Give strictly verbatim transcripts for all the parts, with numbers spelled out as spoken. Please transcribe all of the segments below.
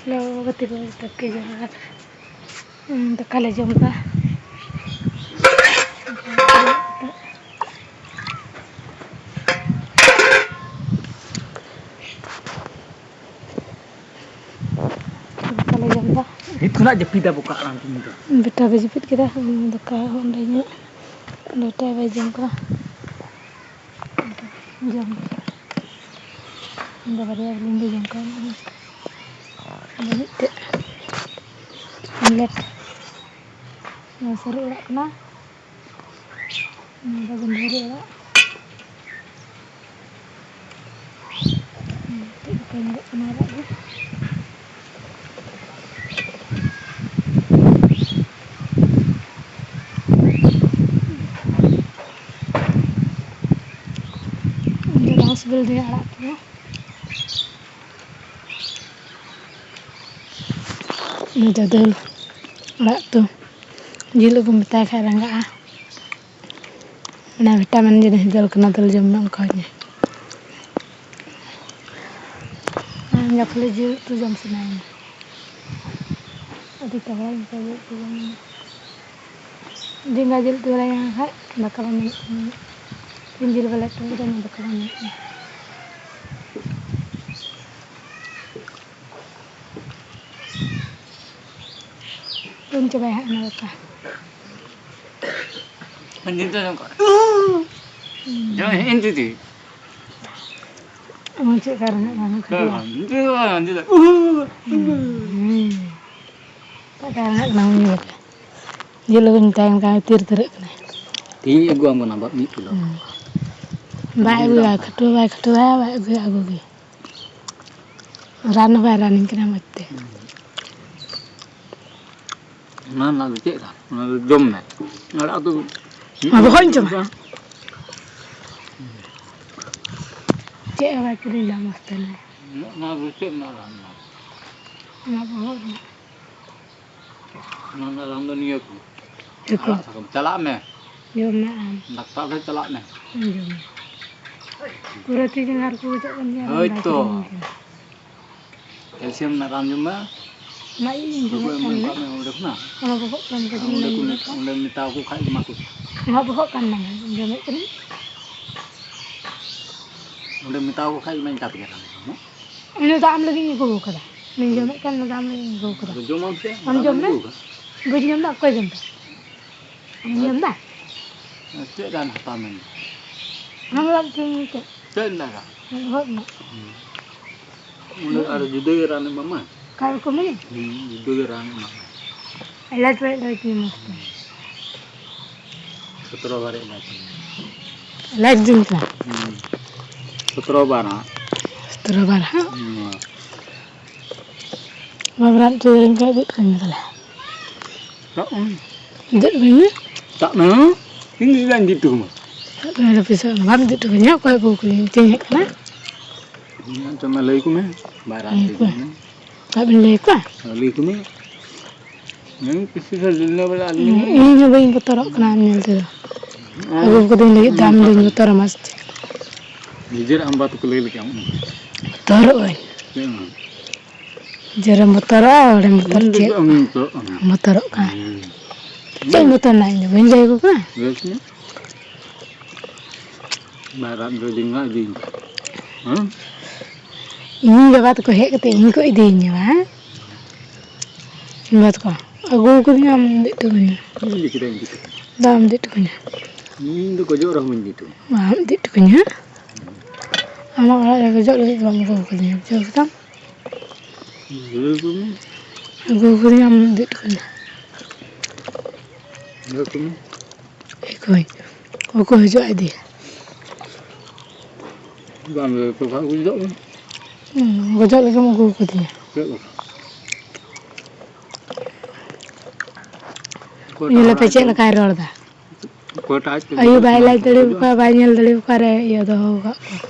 Hello ᱜᱟᱛᱮ ᱠᱚ, ᱡᱚᱛᱚ ᱠᱚ ᱡᱚᱦᱟᱨ᱾ ᱦᱩᱸ, ᱫᱟᱠᱟ ᱞᱮ ᱡᱚᱢ ᱮᱫᱟ᱾ ᱫᱟᱠᱟ ᱞᱮ ᱡᱚᱢ ᱮᱫᱟ᱾ ᱱᱤᱛ ᱠᱷᱚᱱᱟᱜ ᱡᱟᱹᱯᱤᱫᱟ ᱵᱚᱠᱟ ᱟᱲᱟᱝ ᱛᱤᱧ ᱫᱚ᱾ ᱵᱮᱴᱟ ᱫᱚ ᱡᱟᱹᱯᱤᱫ ᱠᱮᱫᱟ, ᱫᱟᱠᱟ ᱚᱸᱰᱮ ᱧᱚᱜ ᱞᱚᱴᱟᱭ ᱵᱟᱭ ᱡᱚᱢ ᱠᱟᱱᱟ᱾ ᱡᱚᱢ ᱤᱧ ᱫᱚ ᱵᱟᱨᱭᱟ ᱜᱮᱞᱤᱧ ᱡᱚᱢ ᱠᱟᱜᱼᱟ᱾ ᱟᱫᱚ ᱢᱤᱫᱴᱮᱡ ᱟᱢᱞᱮᱴ᱾ ᱱᱚᱣᱟ ᱥᱟᱹᱨᱩ ᱟᱲᱟᱜ ᱠᱟᱱᱟ, ᱱᱚᱣᱟ ᱫᱚ ᱜᱟᱺᱫᱷᱟᱹᱨᱤ ᱟᱲᱟᱜ᱾ ᱪᱮᱫ ᱞᱮᱠᱟ ᱧᱮᱞᱚᱜ ᱠᱟᱱᱟ ᱟᱲᱟᱜ ᱜᱮ᱾ ᱤᱧ ᱫᱚ ᱵᱟᱝ ᱥᱤᱵᱤᱞ ᱫᱤᱧᱟ ᱟᱲᱟᱜ ᱠᱚ᱾ ᱩᱱᱤ ᱫᱚ ᱫᱟᱹᱞ ᱟᱲᱟᱜ ᱩᱛᱩ, ᱡᱤᱞ ᱟᱹᱜᱩ ᱢᱮᱛᱟᱭ ᱠᱷᱟᱡ ᱨᱟᱸᱜᱟᱜᱼᱟ᱾ ᱚᱱᱟ vitamin ᱡᱤᱱᱤᱥ ᱫᱟᱹᱞ ᱠᱟᱱᱟ, ᱫᱟᱹᱞ ᱡᱚᱢ ᱢᱮ ᱚᱱᱠᱟ ᱜᱮ᱾ ᱟᱨ ᱤᱧ ᱫᱚ ᱠᱷᱟᱹᱞᱤ ᱡᱤᱞ ᱩᱛᱩ ᱡᱚᱢ ᱥᱟᱱᱟᱭᱤᱧᱟ, ᱟᱹᱰᱤ ᱛᱟᱜᱲᱟ ᱤᱧ ᱠᱚ ᱡᱤᱞ ᱩᱛᱩ ᱡᱚᱢ᱾ ᱡᱩᱫᱤ ᱚᱱᱠᱟ ᱡᱤᱞ ᱩᱛᱩ ᱵᱟᱞᱮ ᱧᱟᱢ ᱠᱷᱟᱡ ᱫᱟᱠᱟ ᱵᱟᱝ ᱧᱟᱢᱚᱜ ᱠᱟᱱᱟ᱾ ᱥᱤᱢ ᱡᱤᱞ ᱵᱟᱞᱮ ᱩᱛᱩ ᱠᱟᱫᱟ, ᱚᱱᱟ ᱫᱟᱠᱟ ᱵᱟᱝ ᱧᱟᱢᱚᱜ ᱠᱟᱱᱟ᱾ ᱡᱚᱢ ᱪᱟᱵᱟᱭᱟ ᱦᱟᱸᱜ ᱚᱱᱟ ᱫᱟᱠᱟ᱾ ᱱᱤᱛ ᱫᱚ ᱱᱚᱝᱠᱟ᱾ ᱦᱩᱸ᱾ ᱡᱚᱢ ᱦᱮᱸ ᱤᱧ ᱫᱤᱫᱤ᱾ ᱟᱢ ᱪᱮᱫ ᱞᱮᱠᱟ ᱨᱮᱸᱜᱮᱡ ᱢᱮᱭᱟ? ᱦᱮᱸ, ᱱᱤᱛ ᱫᱚ ᱵᱟᱝ, ᱱᱤᱛ ᱫᱚ᱾ ᱦᱩᱸ᱾ ᱚᱠᱟ ᱞᱮᱠᱟ ᱨᱮᱸᱜᱮᱡ ᱠᱟᱱᱟ ᱩᱱᱤ ᱧᱮᱞ ᱯᱮ᱾ ᱡᱤᱞ ᱟᱹᱜᱩᱧ ᱢᱮᱛᱟᱭ ᱠᱟᱱ ᱠᱷᱟᱱ ᱛᱤᱨ ᱛᱤᱨᱟᱹᱜ ᱠᱟᱱᱟᱭ᱾ ᱛᱮᱦᱤᱧ ᱟᱹᱜᱩᱣᱟᱢ ᱠᱟᱱᱟ ᱵᱟ-, ᱢᱤᱫ ᱠᱤᱞᱳ᱾ ᱦᱩᱸ᱾ ᱵᱟᱭ ᱟᱹᱜᱩᱭᱟ, ᱠᱷᱟᱹᱴᱣᱟᱹ ᱵᱟᱭ ᱠᱷᱟᱹᱴᱣᱟᱹᱭᱟ, ᱵᱟᱭ ᱟᱹᱜᱩᱭᱟ, ᱟᱹᱜᱩ ᱜᱮ᱾ ᱨᱟᱱ ᱦᱚᱸ ᱵᱟᱭ ᱨᱟᱱᱤᱧ ᱠᱟᱱᱟ ᱢᱚᱡᱽ ᱛᱮ᱾ ᱦᱩᱸ᱾ ᱚᱱᱟ ᱨᱮᱱᱟᱜ ᱫᱚ ᱪᱮᱫ ᱨᱟᱱ? ᱚᱱᱟ ᱫᱚ ᱡᱚᱢ ᱢᱮ᱾ ᱟᱲᱟᱜ ᱫᱚ ᱢᱟ ᱵᱚᱦᱚᱜ ᱤᱧ ᱡᱚᱢᱟ᱾ ᱪᱮᱫ ᱦᱚᱸ ᱵᱟᱭ ᱠᱤᱨᱤᱧ ᱞᱮᱫᱟ ᱢᱚᱡᱽ ᱛᱮ᱾ ᱚᱱᱟ ᱫᱚ ᱪᱮᱫ ᱨᱮᱱᱟᱜ ᱨᱟᱱ ᱠᱟᱱᱟ? ᱚᱱᱟ ᱵᱚᱦᱚᱜ ᱨᱮᱱᱟᱜ᱾ ᱚᱱᱟ ᱨᱮᱱᱟᱜ ᱨᱟᱱ ᱫᱚ ᱱᱤᱭᱟᱹ ᱠᱚ᱾ ᱪᱮᱫ ᱠᱚ? ᱟᱲᱟᱜ ᱥᱟᱠᱟᱢ᱾ ᱪᱟᱞᱟᱜ ᱢᱮ᱾ ᱡᱚᱢ ᱢᱮ ᱟᱢ᱾ ᱰᱟᱠᱛᱟᱨ ᱴᱷᱮᱱ ᱪᱟᱞᱟᱜ ᱢᱮ᱾ ᱤᱧ ᱡᱚᱢᱟ᱾ ᱯᱩᱨᱟᱹ ᱛᱤ ᱡᱟᱸᱜᱟ ᱦᱟᱹᱥᱩ ᱠᱚ ᱪᱮᱫ ᱠᱟᱱ ᱜᱮᱭᱟ, ᱦᱳᱭ ᱵᱟᱭ ᱛᱚ᱾ ᱠᱤᱨᱤᱧ ᱠᱟᱱᱟ᱾ ᱠᱮᱞᱥᱤᱭᱟᱢ ᱨᱮᱱᱟᱜ ᱨᱟᱱ ᱡᱚᱢ ᱢᱮ᱾ ᱚᱱᱟ ᱤᱧ ᱵᱟᱠᱚ ᱡᱚᱢᱮᱫ ᱮᱢ ᱠᱟᱱ ᱚᱱᱠᱟ ᱜᱮ᱾ ᱢᱮ ᱚᱸᱰᱮ ᱠᱷᱚᱱᱟᱜ᱾ ᱚᱱᱟ ᱵᱚᱦᱚᱜ ᱠᱟᱱ ᱠᱟᱹᱴᱤᱡ ᱚᱸᱰᱮ ᱠᱚ ᱢᱮᱱ ᱢᱮᱛᱟ-, ᱠᱮᱫᱟ᱾ ᱚᱸᱰᱮ ᱢᱮᱛᱟ ᱠᱚ ᱠᱷᱟᱡ ᱮᱢᱟ ᱠᱚ᱾ ᱚᱱᱟ ᱵᱚᱦᱚᱜ ᱠᱟᱱ ᱢᱟᱱᱮ ᱡᱚᱢᱮᱫ ᱠᱟᱹᱱᱟᱹᱧ᱾ ᱚᱸᱰᱮ ᱢᱮᱛᱟ ᱠᱚ ᱠᱷᱟᱡ ᱮᱢᱟᱧ ᱠᱟᱱ ᱜᱮᱭᱟ ᱨᱟᱱ ᱫᱚ᱾ ᱩᱱᱤ ᱫᱚ ᱟᱢ ᱞᱟᱹᱜᱤᱫ ᱤᱧ ᱟᱹᱜᱩ ᱟᱠᱟᱫᱟ᱾ ᱩᱱᱤ ᱡᱚᱢᱮᱫ ᱠᱟᱱ ᱩᱱᱤ ᱫᱚ ᱟᱢ ᱞᱟᱹᱜᱤᱫ ᱤᱧ ᱟᱹᱜᱩ ᱟᱠᱟᱫᱟ᱾ ᱟᱫᱚ ᱡᱚᱢᱟᱢ ᱥᱮ, ᱟᱢ ᱨᱟᱱ ᱡᱚᱢ ᱮᱢ ᱢᱮ᱾ ᱟᱹᱜᱩ ᱟᱠᱟᱫᱟ᱾ ᱵᱟᱹᱧ ᱡᱚᱢ ᱮᱫᱟ, ᱚᱠᱚᱭ ᱡᱚᱢ ᱮᱫᱟ? ᱟᱢ ᱡᱚᱢ ᱮᱫᱟ? ᱪᱮᱫ ᱨᱟᱱ ᱦᱟᱛᱟᱣ ᱢᱮᱱ? ᱚᱱᱟ ᱫᱚ ᱵᱟᱝ ᱪᱮᱫ ᱮᱢ ᱢᱮᱱ ᱠᱮᱫ? ᱪᱮᱫ ᱨᱮᱱᱟᱜ ᱨᱟᱱ? ᱵᱚᱦᱚᱜ ᱨᱮᱱᱟᱜ᱾ ᱦᱩᱸ᱾ ᱚᱸᱰᱮ ᱟᱨ ᱡᱩᱫᱟᱹ ᱜᱮ ᱨᱟᱱ ᱮᱢᱟᱢᱟ᱾ ᱚᱠᱟ ᱨᱚᱠᱚᱢ ᱢᱮᱱᱟᱜ? ᱦᱩᱸ, ᱡᱩᱫᱟᱹ ᱜᱮ ᱨᱟᱱ ᱮᱢᱟᱢᱟ᱾ ᱮᱞᱟᱪ ᱵᱟᱲᱟᱭ ᱫᱚ ᱪᱮᱫ ᱢᱚᱡᱽ ᱛᱮ? ᱥᱚᱛᱨᱚ ᱵᱟᱨ ᱮᱞᱟᱪ᱾ ᱮᱞᱟᱪ ᱫᱤᱱ ᱠᱟᱱᱟ? ᱦᱩᱸ᱾ ᱥᱚᱛᱨᱚ ᱵᱟᱨ ᱦᱟᱸᱜ᱾ ᱥᱚᱛᱨᱚ ᱵᱟᱨ ᱦᱟᱸᱜ? ᱦᱩᱸ᱾ ᱵᱟᱵᱨᱟᱱ ᱪᱮᱫ ᱨᱮᱱ ᱠᱷᱟᱡ ᱫᱮᱡ ᱠᱟᱹᱧ ᱢᱮ ᱛᱟᱦᱞᱮ᱾ ᱪᱟᱜ ᱢᱮ᱾ ᱫᱮᱡ ᱠᱟᱹᱧ ᱢᱮ᱾ ᱪᱟᱜ ᱢᱮ᱾ ᱤᱧ ᱫᱚ ᱪᱮᱫᱟᱜ ᱤᱧ ᱫᱮᱡ ᱦᱚᱴᱚ ᱠᱟᱢᱟ? ᱪᱟᱜ ᱢᱮ, ᱟᱞᱮ ᱯᱚᱭᱥᱟ ᱵᱟᱢ ᱫᱮᱡ ᱦᱚᱴᱚ ᱠᱟᱹᱧᱟ, ᱚᱠᱚᱭ ᱟᱹᱜᱩ ᱠᱟᱹᱧ ᱢᱮᱛᱟᱹᱧ ᱦᱮᱡ ᱠᱟᱱᱟ? ᱦᱮᱸ, ᱪᱟᱜ ᱢᱮ, ᱞᱟᱹᱭ ᱟᱠᱚ ᱢᱮ᱾ ᱵᱟᱭ ᱨᱟᱜ ᱞᱟᱹᱭ ᱟᱠᱚ ᱢᱮ᱾ ᱦᱚᱪᱚᱧ ᱠᱟᱱᱟ᱾ ᱵᱟᱵᱤᱱ ᱞᱟᱹᱭ ᱟᱠᱚᱣᱟ? ᱦᱮᱸ, ᱞᱟᱹᱭ ᱟᱠᱚ ᱢᱮ᱾ ᱦᱮᱸ, ᱠᱩᱥᱤ ᱥᱮ ᱫᱤᱱ ᱫᱚ ᱵᱚᱞᱮ ᱟᱹᱞᱤᱧ ᱦᱚᱸ᱾ ᱤᱧ ᱦᱚᱸ ᱵᱟᱹᱧ ᱵᱚᱛᱚᱨᱚᱜ ᱠᱟᱱᱟ ᱟᱢ ᱧᱮᱞ ᱛᱮᱫᱚ᱾ ᱦᱮᱸ᱾ ᱟᱹᱜᱩ ᱠᱟᱹᱫᱟᱹᱧ ᱞᱟᱹᱜᱤᱫ ᱛᱮ ᱟᱢ ᱫᱚᱧ ᱵᱚᱛᱚᱨ ᱟᱢᱟ ᱥᱮ ᱪᱮᱫ? ᱱᱤᱡᱮᱨ ᱟᱢ ᱵᱟᱵᱟ ᱛᱟᱠᱚ ᱞᱟᱹᱭ ᱞᱮᱠᱟ ᱟᱢ᱾ ᱵᱚᱛᱚᱨᱚᱜ ᱟᱹᱧ᱾ ᱪᱮᱫ ᱮᱢ? ᱱᱤᱡᱮᱨᱮᱢ ᱵᱚᱛᱚᱨᱚᱜᱼᱟ, ᱦᱚᱲᱮᱢ ᱵᱚᱛᱚᱨ ᱤᱧ ᱫᱚ ᱪᱮᱫ? ᱵᱟᱹᱧ ᱵᱚᱛᱚᱨᱚᱜ ᱠᱟᱱᱟ᱾ ᱵᱚᱛᱚᱨᱚᱜ ᱠᱟᱱᱟ᱾ ᱦᱮᱸ᱾ ᱪᱮᱫ ᱤᱧ ᱵᱚᱛᱚᱨ ᱮᱱᱟ? ᱤᱧ ᱫᱚ ᱵᱟᱹᱧ ᱞᱟᱹᱭ ᱟᱠᱚ ᱠᱟᱱᱟ᱾ ᱵᱮᱥ ᱜᱮ᱾ ᱵᱟᱭ ᱨᱟᱜ ᱫᱚ ᱡᱮᱸᱜᱟ ᱤᱫᱤᱭᱤᱧ ᱠᱟᱱᱟ᱾ ᱦᱮᱸ? ᱤᱧ ᱵᱟᱵᱟ ᱛᱟᱠᱚ ᱦᱮᱡ ᱠᱟᱛᱮ ᱤᱧ ᱠᱚ ᱤᱫᱤᱭᱤᱧᱟ, ᱵᱟᱝ? ᱤᱧ ᱵᱟᱵᱟ ᱛᱟᱠᱚ ᱟᱹᱜᱩ ᱠᱟᱫᱤᱧᱟ, ᱟᱢ ᱤᱫᱤ ᱦᱚᱴᱚ ᱠᱟᱹᱧᱟ᱾ ᱤᱧ ᱤᱫᱤ ᱠᱮᱫᱟ, ᱤᱧ ᱤᱫᱤ ᱠᱮᱫᱟ᱾ ᱫᱟ, ᱟᱢ ᱤᱫᱤ ᱦᱚᱴᱚ ᱠᱟᱹᱧᱟ᱾ ᱤᱧ ᱫᱚ ᱜᱚᱡᱚᱜ ᱨᱮᱦᱚᱸ ᱵᱟᱹᱧ ᱤᱫᱤ ᱦᱚᱴᱚ ᱠᱟᱹᱧᱟ᱾ ᱵᱟᱢ ᱤᱫᱤ ᱦᱚᱴᱚ ᱠᱟᱹᱧᱟ, ᱦᱮᱸ? ᱟᱢᱟᱜ ᱚᱲᱟᱜ ᱨᱮ ᱜᱚᱡᱚᱜ ᱞᱟᱹᱜᱤᱫ ᱫᱚ ᱵᱟᱢ ᱟᱹᱜᱩ ᱠᱟᱫᱤᱧᱟ, ᱵᱩᱡᱷᱟᱹᱣ ᱠᱮᱫᱟᱢ? ᱵᱩᱡᱷᱟᱹᱣ ᱠᱮᱫᱟᱢ? ᱟᱹᱜᱩ ᱠᱟᱫᱤᱧᱟ, ᱟᱢ ᱤᱫᱤ ᱦᱚᱴᱚ ᱠᱟᱹᱧᱟ᱾ ᱵᱩᱡᱷᱟᱹᱣ ᱠᱮᱫᱟᱢ? ᱚᱠᱚᱭ? ᱚᱠᱚᱭ ᱦᱤᱡᱩᱜᱼᱟ ᱤᱫᱤ? ᱵᱟᱝ ᱞᱟᱹᱭ ᱟᱠᱚ ᱠᱷᱟᱡ ᱜᱚᱡᱚᱜ ᱢᱮ᱾ ᱦᱩᱸ, ᱜᱚᱡᱚᱜ ᱞᱟᱹᱜᱤᱫ ᱮᱢ ᱟᱹᱜᱩ ᱠᱟᱫᱤᱧᱟ᱾ ᱪᱮᱫ ᱞᱮᱠᱟ? ᱚᱠᱚᱭᱴᱟᱜ ᱧᱮᱞᱮᱯᱮ ᱦᱚᱲ ᱪᱮᱫ ᱟᱡ ᱞᱮᱠᱟᱭ ᱨᱚᱲ ᱮᱫᱟ᱾ ᱚᱠᱚᱭᱴᱟᱜ ᱟᱡ ᱛᱮ ᱟᱭᱩ ᱵᱟᱭ ᱜᱚᱡᱚᱜ ᱞᱟᱡ ᱫᱟᱲᱮ ᱜᱚᱡᱚᱜ ᱟᱠᱚᱣᱟ, ᱵᱟᱭ ᱧᱮᱞ ᱫᱟᱲᱮ ᱟᱠᱚᱣᱟ ᱨᱮ ᱤᱭᱟᱹ ᱫᱚᱦᱚ ᱟᱠᱟᱫ ᱠᱚᱣᱟ᱾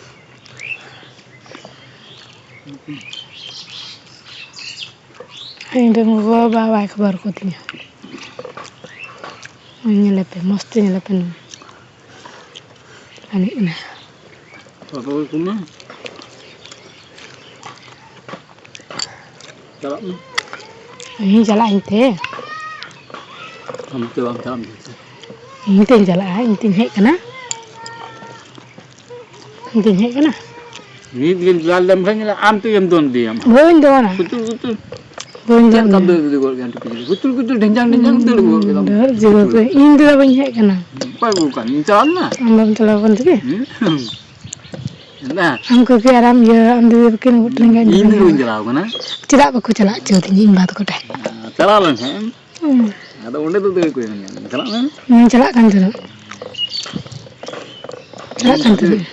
ᱤᱧ ᱨᱮᱱ ᱜᱚᱜᱚ ᱵᱟᱵᱟ ᱵᱟᱭ ᱠᱷᱚᱵᱚᱨ ᱟᱠᱚ ᱛᱤᱧᱟ᱾ ᱧᱮᱞᱮᱯᱮ, ᱢᱚᱡᱽ ᱛᱮ ᱧᱮᱞᱮᱯᱮ ᱱᱚᱣᱟ᱾ ᱮᱱᱮᱡ ᱠᱟᱱᱟ᱾ ᱨᱚᱦᱚᱭ ᱠᱚᱢᱟ᱾ ᱪᱟᱞᱟᱜ ᱢᱮ᱾ ᱤᱧ ᱪᱟᱞᱟᱜ ᱟᱹᱧ ᱛᱮ᱾ ᱟᱢ ᱛᱮ ᱵᱟᱢ ᱪᱟᱞᱟᱜ ᱟᱢ ᱛᱮ᱾ ᱤᱧ ᱛᱮᱧ ᱪᱟᱞᱟᱜᱼᱟ, ᱤᱧ ᱛᱮᱧ ᱦᱮᱡ ᱠᱟᱱᱟ᱾ ᱤᱧ ᱛᱮᱧ ᱦᱮᱡ ᱠᱟᱱᱟ᱾ ᱢᱤᱫ ᱜᱮ ᱞᱟᱞ ᱞᱮᱢ ᱠᱷᱟᱱ ᱧᱮᱞᱟ, ᱟᱢ ᱛᱮᱜᱮᱢ ᱫᱚᱱ ᱤᱫᱤᱭᱟᱢ᱾ ᱵᱟᱹᱧ ᱫᱚᱱᱟ᱾ ᱠᱩᱛᱩᱨ ᱠᱩᱛᱩᱨ᱾ ᱵᱟᱹᱧ ᱪᱮᱫ ᱫᱚᱱᱟ᱾ ᱞᱮᱠᱟᱢ ᱫᱟᱹᱲ ᱤᱫᱤ ᱜᱚᱫ ᱠᱮᱫᱟ? ᱠᱩᱛᱩᱨ ᱠᱩᱛᱩᱨ ᱰᱷᱮᱝᱪᱟᱝ ᱰᱷᱮᱝᱪᱟᱝ ᱫᱟᱹᱲ ᱜᱚᱫ ᱠᱮᱫᱟᱢ᱾ ᱫᱟᱹᱲ ᱤᱫᱤ ᱜᱚᱫ ᱠᱮᱫᱟ᱾ ᱤᱧ ᱫᱚ ᱵᱟᱹᱧ ᱦᱮᱡ ᱠᱟᱱᱟ᱾ ᱚᱠᱚᱭ ᱟᱹᱜᱩ ᱠᱟᱜ ᱢᱮᱭᱟ? ᱪᱟᱞᱟᱣ ᱞᱮᱱᱟ? ᱟᱢ ᱵᱟᱢ ᱪᱟᱞᱟᱣ ᱠᱟᱱ ᱛᱮᱜᱮ? ᱦᱩᱸ᱾ ᱫᱟ᱾ ᱟᱢ ᱠᱚᱜᱮ ᱟᱨ ᱟᱢ ᱤᱭᱟᱹ, ᱟᱢ ᱫᱤᱫᱤ ᱛᱟᱹᱠᱤᱱ ᱜᱚᱴ ᱨᱮᱸᱜᱮᱡ ᱤᱧ ᱫᱚ ᱵᱟᱹᱧ ᱪᱟᱞᱟᱣ ᱠᱟᱱᱟ᱾ ᱪᱮᱫᱟᱜ ᱵᱟᱠᱚ ᱪᱟᱞᱟᱜ ᱦᱚᱪᱚ ᱟᱹᱫᱤᱧᱟ ᱤᱧ ᱵᱟ ᱛᱟᱠᱚ ᱴᱷᱮᱱ? ᱪᱟᱞᱟᱣ ᱞᱮᱱ ᱠᱷᱟᱱ᱾ ᱦᱩᱸ᱾ ᱟᱫᱚ ᱚᱸᱰᱮ ᱫᱚ ᱫᱟᱹᱲ ᱠᱚ ᱮᱢ ᱧᱟᱢ᱾ ᱪᱟᱞᱟᱜ ᱢᱮ᱾ ᱦᱩᱸ, ᱪᱟᱞᱟᱜ ᱠᱟᱱ ᱛᱟᱦᱮᱱᱟ᱾ ᱪᱟᱞᱟᱜ ᱠᱟᱱ ᱛᱟᱦᱮᱱᱟ᱾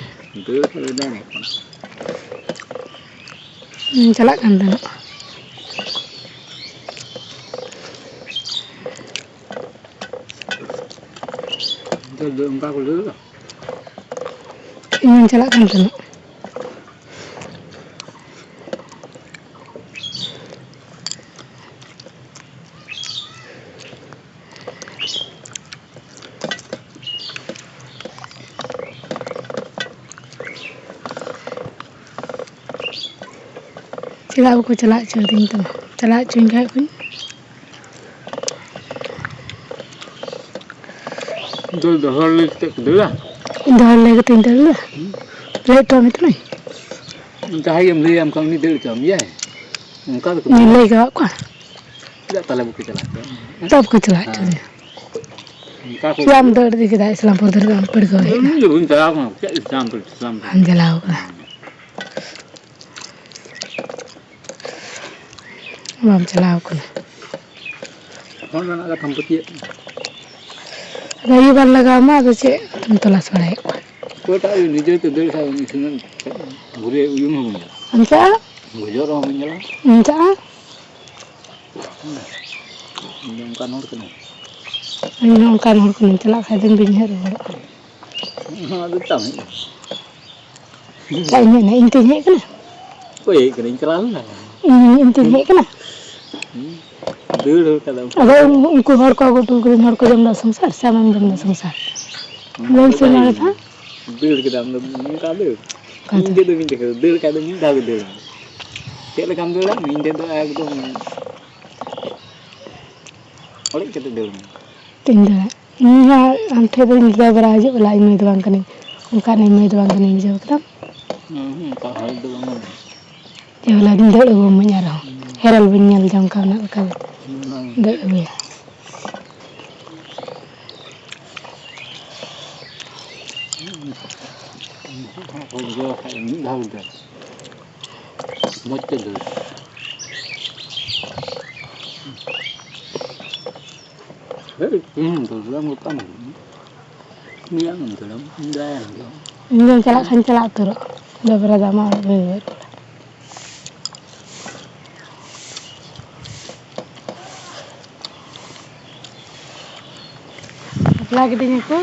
ᱫᱟᱹᱲ ᱠᱚ ᱮᱢ ᱧᱟᱢ᱾ ᱦᱩᱸ, ᱪᱟᱞᱟᱜ ᱠᱟᱱ ᱛᱟᱦᱮᱱᱟ᱾ ᱚᱱᱠᱟ ᱠᱚ ᱞᱟᱹᱭ ᱫᱟ᱾ ᱤᱧ ᱪᱟᱞᱟᱜ ᱠᱟᱱ ᱛᱟᱦᱮᱱᱟ᱾ ᱪᱮᱫᱟᱜ ᱵᱟᱠᱚ ᱪᱟᱞᱟᱣ ᱦᱚᱪᱚ ᱟᱹᱫᱤᱧ ᱛᱟᱢᱟ? ᱪᱟᱞᱟᱣ ᱦᱚᱪᱚᱧ ᱠᱷᱟᱡ ᱠᱚ᱾ ᱫᱟᱹᱲ ᱫᱚ ᱦᱚᱲ ᱞᱟᱹᱭ ᱠᱟᱛᱮ ᱠᱚ ᱫᱟᱹᱲᱟ? ᱤᱧ ᱫᱚ ᱦᱚᱲ ᱞᱟᱹᱭ ᱠᱟᱛᱮᱧ ᱫᱟᱹᱲ ᱞᱮᱫᱟ? ᱦᱩᱸ᱾ ᱞᱟᱹᱭ ᱦᱚᱴᱚ ᱟᱢ ᱛᱟᱢᱟᱹᱧ? ᱡᱟᱦᱟᱸᱭ ᱜᱮᱢ ᱞᱟᱹᱭᱟᱢ ᱠᱷᱟᱱ ᱩᱱᱤ ᱫᱟᱹᱲ ᱦᱚᱪᱚᱣᱟᱢ ᱜᱮᱭᱟᱭ? ᱚᱱᱠᱟ ᱫᱚᱠᱚ ᱤᱧ ᱞᱟᱹᱭᱟ᱾ ᱞᱟᱹᱭ ᱠᱟᱜ ᱠᱚᱣᱟ᱾ ᱪᱮᱫᱟᱜ ᱛᱟᱦᱞᱮ ᱵᱟᱠᱚ ᱪᱟᱞᱟᱜ ᱠᱟᱱᱟ? ᱛᱚ ᱵᱟᱠᱚ ᱪᱟᱞᱟᱜ ᱦᱮᱸ᱾ ᱦᱚᱪᱚ ᱫᱤᱧᱟ᱾ ᱚᱱᱠᱟ ᱠᱚ ᱪᱮᱫᱟᱜ ᱮᱢ ᱫᱟᱹᱲ ᱤᱫᱤ ᱠᱮᱫᱟ ᱤᱥᱞᱟᱢᱯᱩᱨ ᱫᱷᱟᱹᱨᱤᱡ ᱫᱚ ᱟᱢ ᱯᱟᱹᱲᱠᱟᱹᱣ ᱦᱮᱡ ᱮᱱᱟ? ᱤᱧ ᱫᱚ ᱵᱟᱹᱧ ᱪᱟᱞᱟᱣ ᱠᱟᱱᱟ᱾ ᱪᱮᱫ ᱤᱥᱞᱟᱢᱯᱩᱨ, ᱤᱥᱞᱟᱢᱯᱩᱨ? ᱵᱟᱢ ᱪᱟᱞᱟᱣ ᱠᱟᱱᱟ᱾ ᱵᱟᱢ ᱪᱟᱞᱟᱣ ᱠᱟᱱᱟ᱾ ᱯᱷᱳᱱ ᱨᱮᱱᱟᱜ ᱠᱟᱛᱷᱟᱢ ᱯᱟᱹᱛᱭᱟᱹᱜ ᱠᱟᱱᱟ᱾ ᱟᱫᱚ ᱟᱹᱭᱩᱵ ᱵᱟᱨ ᱞᱟᱜᱟᱣ ᱢᱟ, ᱟᱫᱚ ᱪᱮᱫ ᱮᱢ ᱛᱚᱞᱟᱥ ᱵᱟᱲᱟᱭᱮᱫ ᱠᱚᱣᱟ? ᱚᱠᱚᱭᱴᱟᱜ ᱱᱤᱡᱮ ᱛᱮ ᱫᱟᱹᱲ ᱠᱷᱟᱡ ᱩᱱᱤ ᱥᱩᱱᱟᱹ ᱜᱷᱩᱨᱮ ᱩᱭᱩᱝ ᱦᱚᱸ ᱵᱟᱹᱧ ᱧᱮᱞᱟ᱾ ᱟᱢ ᱪᱟᱜᱼᱟ? ᱜᱚᱡᱚᱜ ᱨᱮᱦᱚᱸ ᱵᱟᱹᱧ ᱧᱮᱞᱟ᱾ ᱟᱢ ᱪᱟᱜᱼᱟ? ᱤᱧ ᱫᱚ ᱚᱱᱠᱟᱱ ᱦᱚᱲ ᱠᱟᱹᱱᱟᱹᱧ᱾ ᱤᱧ ᱦᱚᱸ ᱚᱱᱠᱟᱱ ᱦᱚᱲ ᱠᱟᱹᱱᱟᱹᱧ, ᱪᱟᱞᱟᱜ ᱠᱷᱟᱡ ᱫᱚᱧ ᱵᱟᱹᱧ ᱦᱮᱡ ᱨᱩᱣᱟᱹᱲᱚᱜᱼᱟ᱾ ᱦᱮᱸ, ᱟᱫᱚ ᱪᱟᱢ ᱦᱮᱡ ᱮᱱᱟ? ᱪᱟᱜ ᱤᱧ ᱦᱮᱡ ᱮᱱᱟ? ᱤᱧ ᱛᱮᱧ ᱦᱮᱡ ᱠᱟᱱᱟ? ᱚᱠᱚᱭ ᱦᱮᱡ ᱠᱟᱱᱟ? ᱤᱧ ᱪᱟᱞᱟᱣ ᱞᱮᱱᱟ᱾ ᱤᱧ, ᱤᱧ ᱛᱮᱧ ᱦᱮᱡ ᱠᱟᱱᱟ? ᱦᱩᱸ᱾ ᱫᱟᱹᱲ ᱠᱟᱫᱟ ᱩᱱᱠᱩ᱾ ᱟᱫᱚ ᱩᱱ-, ᱩᱱᱠᱩ ᱦᱚᱲ ᱠᱚ ᱟᱹᱜᱩ ᱦᱚᱴᱚ ᱠᱟᱹᱫᱤᱧ ᱦᱚᱲ ᱠᱚ ᱡᱚᱢ ᱮᱫᱟ ᱥᱚᱝᱥᱟᱨ ᱥᱮ ᱟᱢᱮᱢ ᱡᱚᱢ ᱮᱫᱟ ᱥᱚᱝᱥᱟᱨ? ᱦᱩᱸ, ᱞᱟᱹᱭ ᱟᱫᱚ ᱥᱮ ᱢᱟ ᱵᱟᱭ ᱠᱟᱛᱷᱟ? ᱫᱟᱹᱲ ᱠᱮᱫᱟ ᱟᱢ ᱫᱚ ᱱᱚᱝᱠᱟ ᱫᱟᱹᱲ᱾ ᱚᱠᱟ ᱤᱧ ᱛᱮ? ᱛᱮᱫᱚ ᱵᱟᱹᱧ ᱫᱮᱠᱷᱟᱣ, ᱫᱟᱹᱲ ᱠᱷᱟᱡ ᱫᱚ ᱢᱤᱫ ᱫᱷᱟᱣ ᱜᱮ ᱫᱟᱹᱲ ᱢᱮ᱾ ᱪᱮᱫ ᱞᱮᱠᱟᱢ ᱫᱟᱹᱲᱟ? ᱧᱤᱫᱟᱹ ᱫᱚ ᱮᱠᱫᱚᱢ ᱚᱲᱮᱡ ᱠᱟᱛᱮ ᱫᱟᱹᱲ ᱢᱮ᱾ ᱛᱤᱧ ᱫᱟᱹᱲᱟ? ᱤᱧ ᱦᱚᱸ ᱟᱢ ᱴᱷᱮᱱ ᱫᱚᱧ ᱞᱟᱹᱭ ᱵᱟᱲᱟ ᱦᱤᱡᱩᱜ ᱞᱟᱦᱟ, ᱤᱧ ᱢᱟᱹᱭ ᱫᱚ ᱵᱟᱝ ᱠᱟᱹᱱᱟᱹᱧ, ᱚᱱᱠᱟᱱ ᱤᱧ ᱢᱟᱹᱭ ᱫᱚ ᱵᱟᱝ ᱠᱟᱹᱱᱟᱹᱧ, ᱵᱩᱡᱷᱟᱹᱣ ᱠᱮᱫᱟᱢ? ᱦᱩᱸ, ᱦᱩᱸ, ᱚᱱᱠᱟ ᱦᱚᱲ ᱫᱚ ᱵᱟᱝ ᱠᱟᱹᱱᱟᱹᱧ᱾ ᱡᱮ ᱦᱚᱞᱟ ᱫᱤᱱ ᱫᱟᱹᱲ ᱟᱹᱜᱩ ᱟᱹᱢᱟᱹᱧ ᱟᱨᱦᱚᱸ, ᱦᱩᱸ᱾ ᱦᱮᱨᱮᱞ ᱵᱟᱹᱧ ᱧᱮᱞ ᱡᱚᱝ ᱠᱟᱣᱱᱟ ᱚᱱᱠᱟ ᱜᱮ᱾ ᱦᱩᱸ᱾ ᱫᱟᱹᱲ ᱟᱹᱜᱩᱭᱟ᱾ ᱢᱤᱫ ᱫᱷᱟᱣ ᱜᱮ᱾ ᱢᱚᱡᱽ ᱛᱮ ᱫᱟᱹᱲ᱾ ᱦᱮᱸ, ᱛᱮᱦᱮᱧ ᱫᱚ ᱫᱟᱹᱲ ᱜᱚᱴᱟ ᱢᱮ᱾ ᱢᱮᱭᱟᱝ ᱫᱟᱹᱲᱟᱢ, ᱫᱟᱭᱟᱢ ᱫᱟᱹᱲᱟᱢ᱾ ᱤᱧ ᱫᱚᱧ ᱪᱟᱞᱟᱜ ᱠᱷᱟᱱ ᱪᱟᱞᱟᱜ ᱩᱛᱟᱹᱨᱚᱜ᱾ ᱡᱚᱵᱨᱟ ᱫᱚ ᱟᱢᱟᱜ ᱚᱲᱟᱜ ᱨᱮ ᱨᱩᱣᱟᱹᱲ᱾ ᱵᱟᱯᱞᱟ ᱠᱤᱫᱤᱧᱟ ᱠᱚ,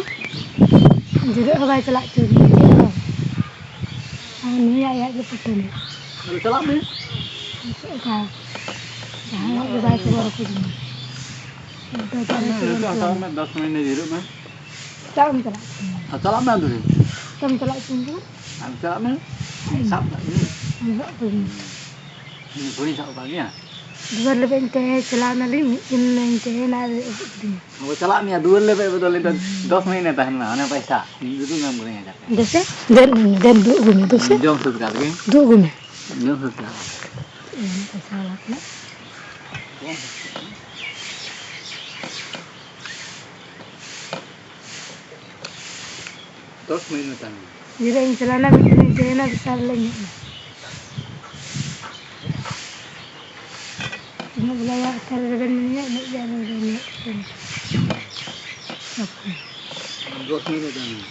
ᱡᱤᱨᱟᱹᱜ ᱦᱚᱸ ᱵᱟᱭ ᱪᱟᱞᱟᱜ ᱦᱚᱪᱚ ᱫᱤᱧᱟ, ᱡᱤᱨᱟᱹᱜ ᱦᱚᱸ᱾ ᱟᱨ ᱱᱩᱭᱟᱜ ᱟᱭᱟᱜ ᱜᱮ ᱯᱚᱴᱟᱹ ᱢᱮ᱾ ᱟᱫᱚ ᱪᱟᱞᱟᱜ ᱢᱮ᱾ ᱪᱮᱫ ᱞᱮᱠᱟ? ᱡᱟᱦᱟᱸᱭᱟᱜ ᱜᱮ ᱵᱟᱭ ᱠᱷᱚᱵᱚᱨ ᱟᱠᱚ ᱫᱤᱧᱟ᱾ ᱱᱤᱛᱚᱜ ᱫᱚ ᱟᱞᱮ ᱥᱮᱫ ᱱᱤᱛᱚᱜ ᱦᱟᱛᱟᱣ ᱢᱮ, ᱫᱚᱥ ᱢᱤᱱᱤᱴ ᱡᱤᱨᱟᱹᱜ ᱢᱮ᱾ ᱥᱮᱛᱟᱜ ᱮᱢ ᱪᱟᱞᱟᱜ ᱠᱟᱱᱟ᱾ ᱟᱨ ᱪᱟᱞᱟᱜ ᱢᱮ ᱟᱫᱚ ᱨᱮ᱾ ᱪᱮᱫ ᱮᱢ ᱪᱟᱞᱟᱜ ᱦᱚᱪᱚᱧ ᱠᱟᱱᱟ? ᱟᱨ ᱪᱟᱞᱟᱜ ᱢᱮ᱾ ᱥᱟᱵ ᱠᱟᱜ ᱢᱮ᱾ ᱟᱢ ᱥᱟᱵ ᱠᱟᱹᱫᱤᱧᱟ᱾ ᱤᱧ ᱫᱚ ᱛᱷᱚᱲᱤᱧ ᱥᱟᱵ ᱠᱟᱜ ᱢᱮᱭᱟ᱾ ᱫᱩᱣᱟᱹᱨ ᱞᱮᱵᱮᱫ ᱤᱧ ᱛᱟᱦᱮᱸ ᱪᱟᱞᱟᱣ ᱱᱟᱞᱤᱧ, ᱢᱤᱫ ᱫᱤᱱ ᱤᱧ ᱛᱟᱦᱮᱸᱱᱟ ᱟᱨ ᱟᱹᱜᱩ ᱠᱤᱫᱤᱧᱟ᱾ ᱟᱵᱚ ᱪᱟᱞᱟᱜ ᱢᱮᱭᱟ, ᱫᱩᱣᱟᱹᱨ ᱞᱮᱵᱮᱫ ᱵᱚᱫᱚᱞ ᱞᱮᱫᱟ, ᱫᱚᱥ ᱢᱤᱱᱤᱴ ᱮ ᱛᱟᱦᱮᱱ ᱢᱮ, ᱦᱟᱱᱮ ᱯᱚᱭᱥᱟ᱾ ᱤᱧ ᱫᱩᱫᱩ ᱢᱮᱢ ᱠᱟᱹᱫᱤᱧᱟ ᱡᱟᱛᱮ᱾ ᱫᱮᱥᱮ, ᱫᱮᱱ, ᱫᱮᱱ ᱫᱩᱲᱩᱵ ᱟᱹᱜᱩᱭ ᱢᱮ, ᱫᱩᱥᱮ᱾ ᱡᱚᱢ ᱥᱟᱹᱛ ᱠᱟᱜ ᱜᱮ᱾ ᱫᱩᱲᱩᱵ ᱟᱹᱜᱩᱭ ᱢᱮ᱾ ᱡᱚᱢ ᱥᱟᱹᱛ ᱠᱟᱜ᱾ ᱯᱚᱭᱥᱟ ᱵᱟᱲᱟ ᱠᱟᱱᱟ᱾ ᱫᱚᱥ ᱢᱤᱱᱤᱴ ᱛᱟᱭᱚᱢ᱾ ᱡᱤᱨᱟᱹᱜ ᱤᱧ ᱪᱟᱞᱟᱣᱱᱟ, ᱢᱤᱫ ᱫᱤᱱ ᱤᱧ ᱛᱟᱦᱮᱸᱭᱮᱱᱟ, ᱵᱤᱥᱟᱞ ᱞᱮ ᱧᱮᱡ ᱮᱱᱟ᱾ ᱛᱤᱱᱟᱹᱜ ᱵᱚᱞᱮ ᱚᱲᱟᱜ ᱠᱚᱨᱮ ᱨᱮᱵᱮᱱ ᱢᱮᱱᱟᱧᱟ, ᱤᱱᱟᱹᱜ ᱜᱮ ᱟᱨᱚ ᱨᱮᱵᱮᱱ ᱧᱮᱡ ᱠᱟᱱᱟ᱾ ᱫᱚᱥ ᱢᱤᱱᱤᱴ ᱛᱟᱭᱚᱢ᱾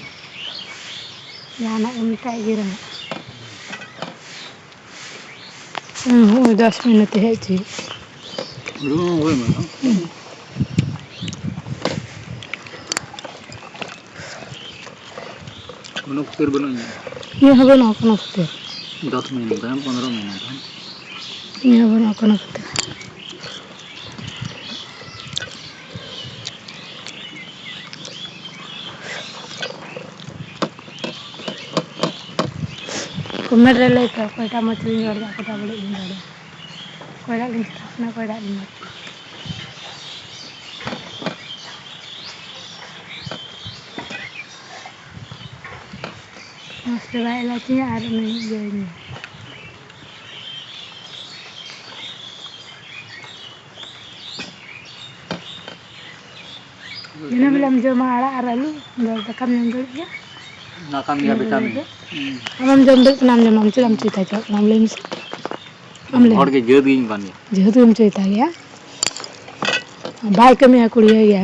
ᱡᱟᱦᱟᱱᱟᱜ ᱜᱮ ᱢᱮᱛᱟᱭ ᱜᱮ ᱨᱮᱦᱚᱸ᱾ ᱦᱩᱸ, ᱦᱩᱸ, ᱫᱚᱥ ᱢᱤᱱᱤᱴ ᱦᱮᱡ ᱦᱚᱪᱚᱭ᱾ ᱦᱩᱲᱩ ᱦᱚᱸ ᱦᱩᱭ ᱮᱱᱟ᱾ ᱦᱩᱸ᱾ ᱠᱳᱱᱳ ᱠᱷᱟᱹᱛᱤᱨ ᱵᱟᱹᱱᱩᱜ ᱤᱧᱟᱹᱜ᱾ ᱤᱧᱟᱹᱜ ᱦᱚᱸ ᱵᱟᱹᱱᱩᱜᱼᱟ ᱠᱳᱱᱳ ᱠᱷᱟᱹᱛᱤᱨ᱾ ᱫᱚᱥ ᱢᱤᱱᱤᱴ ᱛᱟᱭᱚᱢ, ᱯᱚᱱᱨᱚ ᱢᱤᱱᱤᱴ ᱛᱟᱭᱚᱢ᱾ ᱤᱧᱟᱹᱜ ᱦᱚᱸ ᱵᱟᱹᱱᱩᱜᱼᱟ ᱠᱳᱱᱳ ᱠᱷᱟᱹᱛᱤᱨ᱾ ᱠᱚᱢᱮᱱᱴ ᱨᱮ ᱞᱟᱹᱭ ᱯᱮ, ᱚᱠᱚᱭᱴᱟᱜ ᱢᱚᱡᱽ ᱞᱤᱧ ᱨᱚᱲ ᱮᱫᱟ, ᱚᱠᱚᱭᱴᱟᱜ ᱵᱟᱹᱲᱤᱡ ᱞᱤᱧ ᱨᱚᱲ ᱮᱫᱟ, ᱚᱠᱚᱭᱴᱟᱜ ᱞᱤᱧ ᱥᱟᱯᱷᱟ ᱠᱟᱱᱟ, ᱚᱠᱚᱭᱴᱟᱜ ᱞᱤᱧ ᱢᱚᱡᱽ᱾ ᱢᱚᱡᱽ ᱛᱮ ᱵᱟᱭ ᱮᱞᱟᱪᱤᱧᱟ ᱟᱨ ᱩᱱᱤ ᱤᱭᱟᱹᱧᱟ᱾ ᱫᱤᱱᱟᱹᱢ ᱦᱤᱞᱳᱜ ᱮᱢ ᱡᱚᱢᱟ ᱟᱲᱟᱜ ᱟᱨ ᱟᱹᱞᱩ, ᱫᱚ ᱫᱟᱠᱟᱢ ᱡᱚᱢ ᱫᱟᱲᱮᱭᱟᱜ ᱜᱮᱭᱟ? ᱚᱱᱟ ᱠᱟᱱ ᱜᱮᱭᱟ ᱫᱤᱱᱟᱹᱢ ᱦᱤᱞᱳᱜ ᱵᱷᱤᱴᱟᱢᱤᱱ᱾ ᱫᱚ᱾ ᱦᱩᱸ᱾ ᱟᱢᱮᱢ ᱡᱚᱢ ᱫᱟᱲᱮᱭᱟᱜ ᱠᱟᱱᱟ, ᱟᱢ ᱡᱚᱢᱟᱢ, ᱪᱮᱫᱟᱜ ᱮᱢ ᱪᱮᱫᱟ? ᱟᱢ ᱞᱟᱹᱭ ᱢᱮᱥᱮ᱾ ᱟᱢ ᱞᱟᱹᱭ ᱦᱚᱲ ᱢᱮ᱾ ᱜᱮ ᱡᱟᱹᱛ ᱜᱤᱧ ᱵᱟᱝ ᱜᱮᱭᱟ᱾ ᱡᱮᱦᱮᱛᱩ ᱮᱢ ᱪᱮᱫᱟ ᱜᱮᱭᱟ, ᱵᱟᱭ ᱠᱟᱹᱢᱤᱭᱟ ᱠᱩᱲᱤᱭᱟᱹ ᱜᱮᱭᱟ᱾